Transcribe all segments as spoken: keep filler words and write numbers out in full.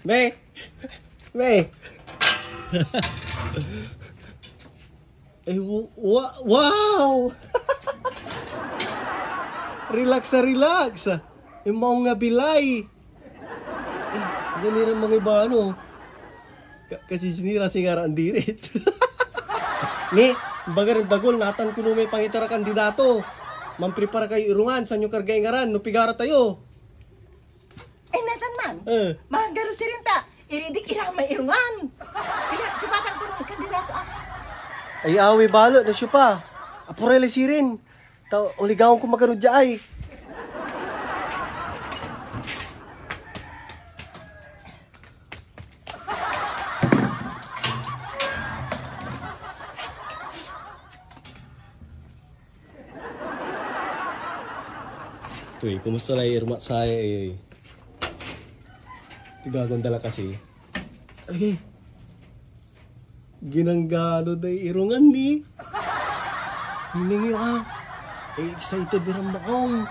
Me! Me! Eh, wa-, wa-, wow! Relax a relax. Yung maong nga bilay. Eh, ganira mangiba, ano? Ka-, kasi sinira, singa ra andirit. Ni, baga rin dagol, natan ko no may pangitara kandidato. Manprepara kayo irungan, san yo karga ingaran, no pigara tayo. Eh, natan man. Eh. Magaro sirin ta, iridik ira may irungan. Piga, sipatan ko no kandidato, ah. Ay, awi balet, no siopa. Apuray la sirin. Ta, oligawan ko magano dia ay. Uy, kumusta lay irmat saya, eh? Tigagon da la kasi. Okay. Ginanggano day irungan ni. Ninengi, ah. Eh, excited iran maong.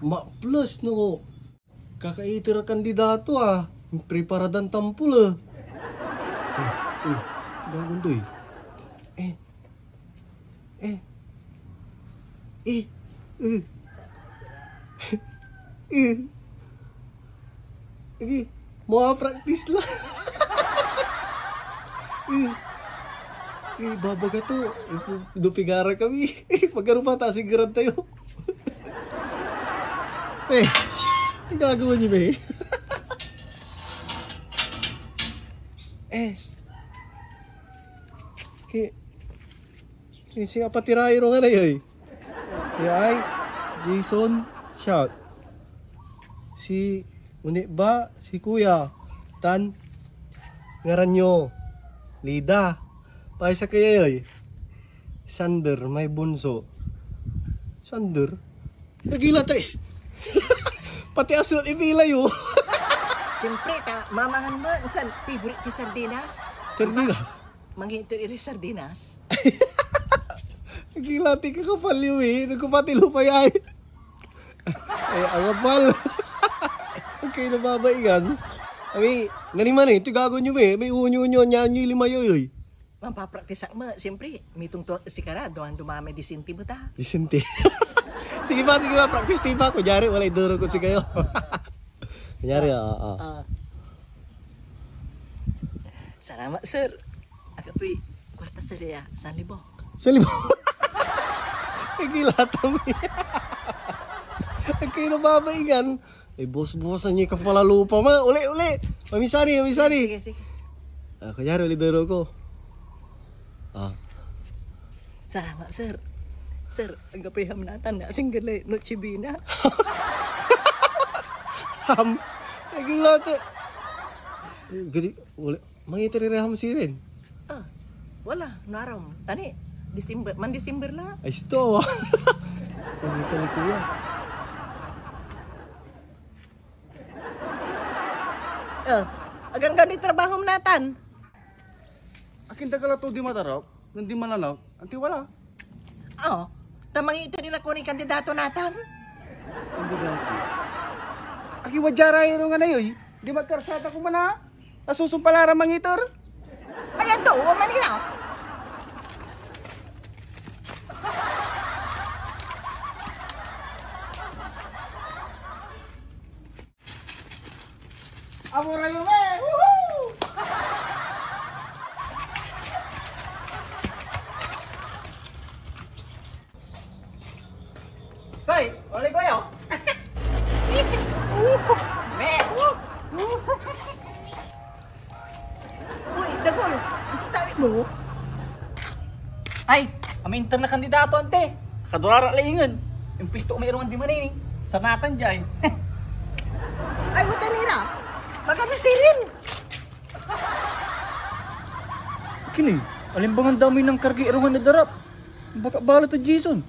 Ma-, plus, no? Kakaiter a kandidato, ah. Preparadan tampol, ah. Eh, eh, gagon doy. Eh. Eh. Eh. Eh. Eh. Agi, mga practice la. Eh. Eh, babaga to. Eh, dupigara kami. Pagkano pa, tasigaran tayo. Eh, ang gagawa niyo, eh? Eh. Ki-, Singa patirairo nga na yoy. Yay, Jason, shout. Si Uniba, si Kuya, tan ngaran yo, Lida. Pay sakey yoy. Sander, may bunso. Sander? Nagila tay. Pati aso, ibila yo. Siyempre, ta, mamangan mo, insan, favorite ki sardinas. Sardinas? Mangiter iri sardinas. Gilati ka kapal yo eh. Nagkupati lupay ay. Eh, angapal. Okay na babaingan. Ami, naniman eh. Tigagon yo eh. May unyo-unyo, nyan yo lima yo eh. Mampapraktis ak mo. Siyempre, mitungto ak sikara. Duan dumamay disinti mo ta. Disinti. Sige ba, sige ba. Practice tape ba? Kunyari, walay duro ko si kayo. Kunyari, oo. Oo. Ah. Salamat, sir. Aga poy kuarta, sir, ya. Sanlibo. Sanlibo? Ay, kilata mo yan. Ay, kayo nababaingan. Ay, boss-bossan niya kapalalupa, ma. Uli, uli. Mamisari, mamisari. Sige, sige. Ah, kunyari, uli duro ko. Ah. Salamat, sir. Sir, anggapoy ham natan, single lay Noche Buena. Ham? Naging lote. Gadi, wala. Mangiter ira ham sirin. Ah, wala. Naram. Tani, December. Man December la. Ay, sto. Ang tali ko yan. Ah, aganggan ni trabaho natan. Akin dakel a too di matarok, nen di manlanak, anti wala. Oo. Ta mangiter ira kono kandidato natan? Kandidato. Aki wadya ra irungan ayoy, di magkarsada ko man a. Nasusumpal ra mangiter. Ayan to, o Manila. Amor ayo, me! Woohoo! Hoy, wala ko yo. Me! Uy, Dagol, anto tawid mo? Ay, aminter na kandidato, ante. Kadurara la ingen. Impisto ko may irungan di manini. Sanatan jay. Ay, wata nira. Maganda sirin. Kini, alimbangan da moy nankargay irungan na darap. Baka balet a Jason.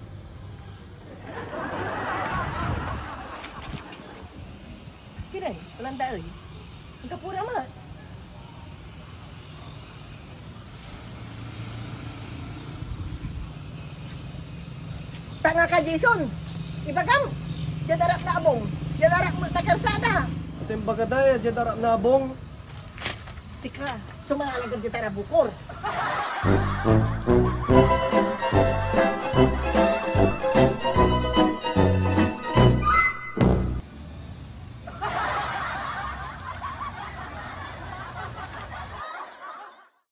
Kiray, walang daoy. Ang kapura mo. Tanga ka, Jason. Ibagam, diad arap na abong. Diad arap na karsada. Ito yung bagada ya, diad arap na abong. Sika, so manalagad kita na bukor.